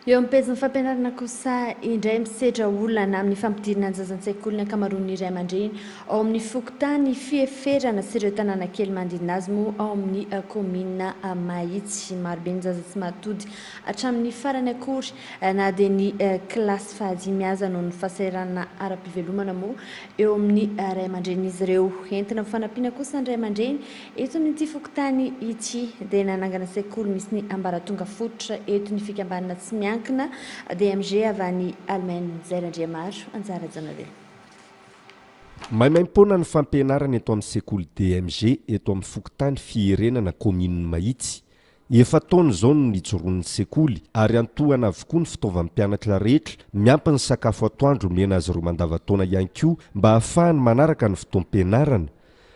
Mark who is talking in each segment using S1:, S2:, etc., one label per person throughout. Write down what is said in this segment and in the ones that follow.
S1: Eo amin'ny pejin'ny fampianarana kosa indray misedra olana amin'ny fampidirana ny zaza an-tsekoly ny ankamaroan'ny ray aman-dreny ao amin'ny fokontany Fieferana sy ireo tanàna kely manodidina azy moa ao amin'ny kaominina Mahitsy. Marobe ny zaza tsy mahatody hatramin'ny farany akory na dia ny kilasy fahadimy aza noho ny fahasahiranana ara-pivelomana moa eo amin'ny ray aman-drenin'izy ireo. Entina ho fanampiana kosa ny ray aman-dreny Eto amin'ity fokontany ity dia nanangana sekoly misy ny ambaratonga fototra eto ny fikambanana tsy miankina DMG avy any Alemaina, Zaira Andriamaro, Anjara Rajaonarivelo.
S2: Maimaimpoana ny fampianarana eto amin'ny sekoly DMG eto amin'ny fokontany Fiherenana kaominin'i Mahitsy. Efa-taona izao no nijoroan'ny sekoly ary antohana avokoa ny fitaovan'ny mpianatra rehetra miampy ny sakafo atoandro omena azy ireo mandavantaona ihany koa mba hahafahany manaraka ny fotoam-pianarana.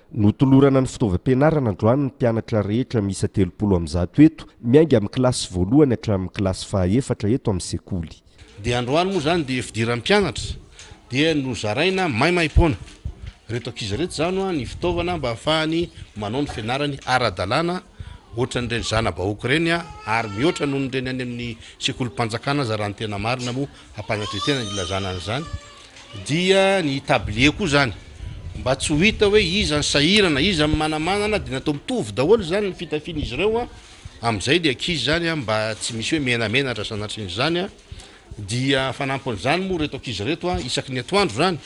S2: Notolorana ny fitaovam-pianarana androany ny mpianatra rehetra miisa 130 eto, miainga amin'ny kilasy voalohany hatramin'ny kilasy fahaefatra eto amin'ny sekoly.
S3: Dia androany moa izany dia fidiran'ny mpianatra dia nozaraina maimaimpoana ireto ankizy ireto izany hoa ny fitaovana mba hahafahany manao ny fianarany ara-dalàna ohatran'ireny zana-bahoaka ireny ary mihoatra noho ireny any amin'ny sekolim-panjakana aza raha ny tena marina moa hampanatri-tena ny ilazana an'izany. Dia ny tablier koa zany mba tsy ho hita hoe iza ny sahirana, iza ny manamanana dia natao mitovy daholo zany ny fitafian'izy ireo an, amin'izay le ankizy zany an mba tsy misy hoe menamenatra sanatrian'izany an, dia fanampin'izany moa ireto ankizy ireto an isaky ny atoandro zany,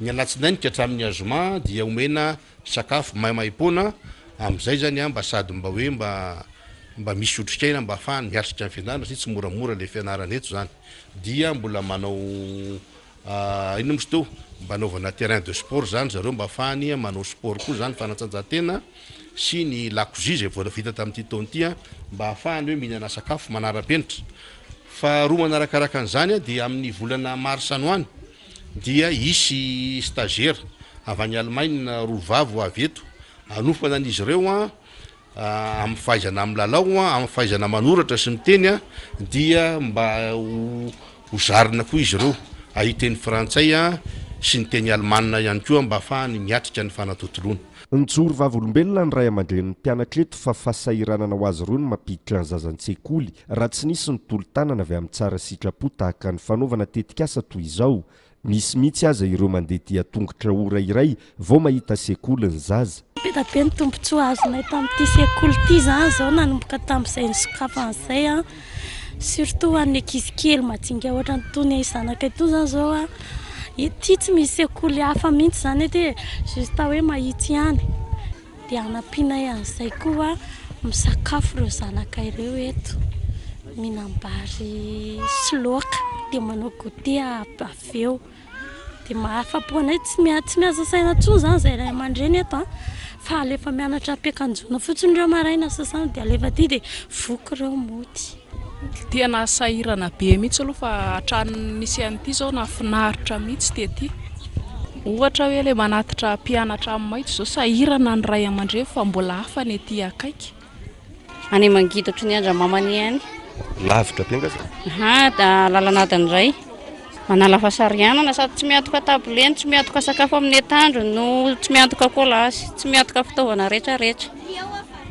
S3: ny alatsinainy ka hatramin'ny azoma dia omena sakafo maimaimpoana, amin'izay zany an mba sady mba hoe mba mba misy otrikaina mba ahafahany miatrika ny fianarana satria tsy moramora le fianarana eto zany. dia mbola manao inona moa izy teo, mba anaovana terrain de sport zany zareo mba ahafahany manao sport koa zany, fanatanjahantena sy ny lakozia izay vao vita tamin'ity taona ity mba ahafahany hoe mihinana sakafo manara-penitra. Faharoa manarakaraka an'izany dia amin'ny volana mars any ho any dia hisy stagiaire avy any Allemagne roa vavy ho avy eto hanofana an'izy ireo Amin'ny fahaizana milalao, amin'ny fahaizana manoratra sy miteny dia mba ho zarina koa izy ireo hahay teny frantsay sy ny teny alemana ihany koa mba hahafahany miatrika ny fanatontoloana.
S2: Nijoro vavolombelona ny ray aman-drenin'ny mpianatra eto fa fahasahiranana ho azy ireo ny mampiditra ny zaza an-tsekoly raha tsy nisy ny tolo-tanana avy amin'ny tsara sitrapo tahaka ny fanaovana tetikasa toy izao. Misy mihitsy aza ireo mandeha dia tongotra ora iray vao mahita sekoly ny zaza.
S4: Be dia be ny tombontsoa azonay tamin'ity sekoly ity izany izao nanomboka tamin'izay nisokafany izay an, surtout ho an'ny ankizy kely majinika ohatran'itony zanakay itony izany izao an, ity tsy misy sekoly hafa mihitsy izany ety e, juste hoe mahitsy ihany. Dia hanampianay an'izay koa misakafo ireo zanaka ireo eto, mihinam-bary sy laoka dia manao goûter avy eo. Dia mahafa-po anay, tsy tsy miasa saina intsony izany izahay ray aman-dreny eto an, fa alefa mianatra am-piakanjoana fotsiny ireo maraina sasana dia alefa aty dia voky ireo mody.
S5: Tena sahirana be mihitsy aloha fa hatramin'ny nisy an'ity izao nahafinaritra mihitsy tety. Ohatra hoe ilay manatitra mpianatra amin'ny maitso izao sahirana ny ray aman-dreny fa mbola hafa ny aty akaiky.
S6: Any Mangidy ohatry ny Andramamany ihany.
S2: Lavitra be nga zany?
S6: Aha, da lalana adiny iray. Manala fahasarihanana sady tsy miantoka table no tsy miantoka sakafo amin'ny atoandro no tsy miantoka kôlasy, tsy miantoka fitaovana rehetra rehetra.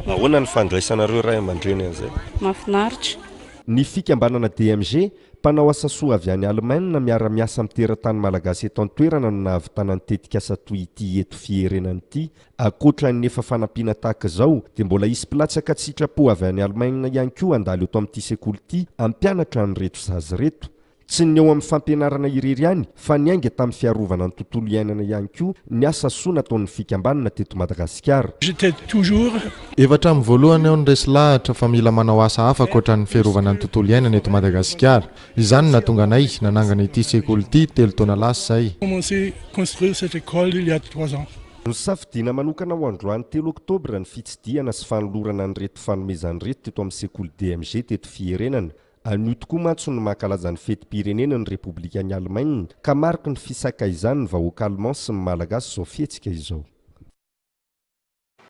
S2: Ahoana ny fandraisanareo ray aman-dreny an'izay?
S6: Mahafinaritra.
S2: Ny fikambanana DMG, mpanao asa soa avy any Alemaina miara-miasa amin'ny teratany malagasy eto an-toerana no nahavitana ny tetikasa toy ity eto Fiherenana ity. Ankoatra ny efa fanampiana tahaka izao dia mbola hisy mpilatsaka an-tsitrapo avy any Alemaina ihany koa handalo eto amin'ity sekoly ity hampianatra an'ireto zaza ireto. Tsy ny eo amin'ny fampianarana irery ihany fa niainga tamin'ny fiarovana ny tontolo iainana ihany koa ny asa soa nataon'ny fikambanana teto Madagasikara.
S7: J'étais toujours.
S8: Efa hatramin'ny voalohany aho no resy lahatra fa mila manao asa hafa ankoatra ny fiarovana ny tontolo iainana eto Madagasikara. Izany no nahatonga anay nanangana ity sekoly ity telo taona lasa izay.
S7: Commencé construire cette école il y a 3 ans.
S2: Nosafidiana manokana ho androany telo oktobra ny fitsidihana sy fanolorana an'ireto fanomezana ireto teto amin'ny sekoly DMG teto Fiherenana. Anio tokoa mantsy no mankalaza ny fetim-pirenena ny Repoblikan'i Alemaina ka mariky ny fisakaizany ny vahoaka Allemand sy ny Malagasy izao fihetsika izao.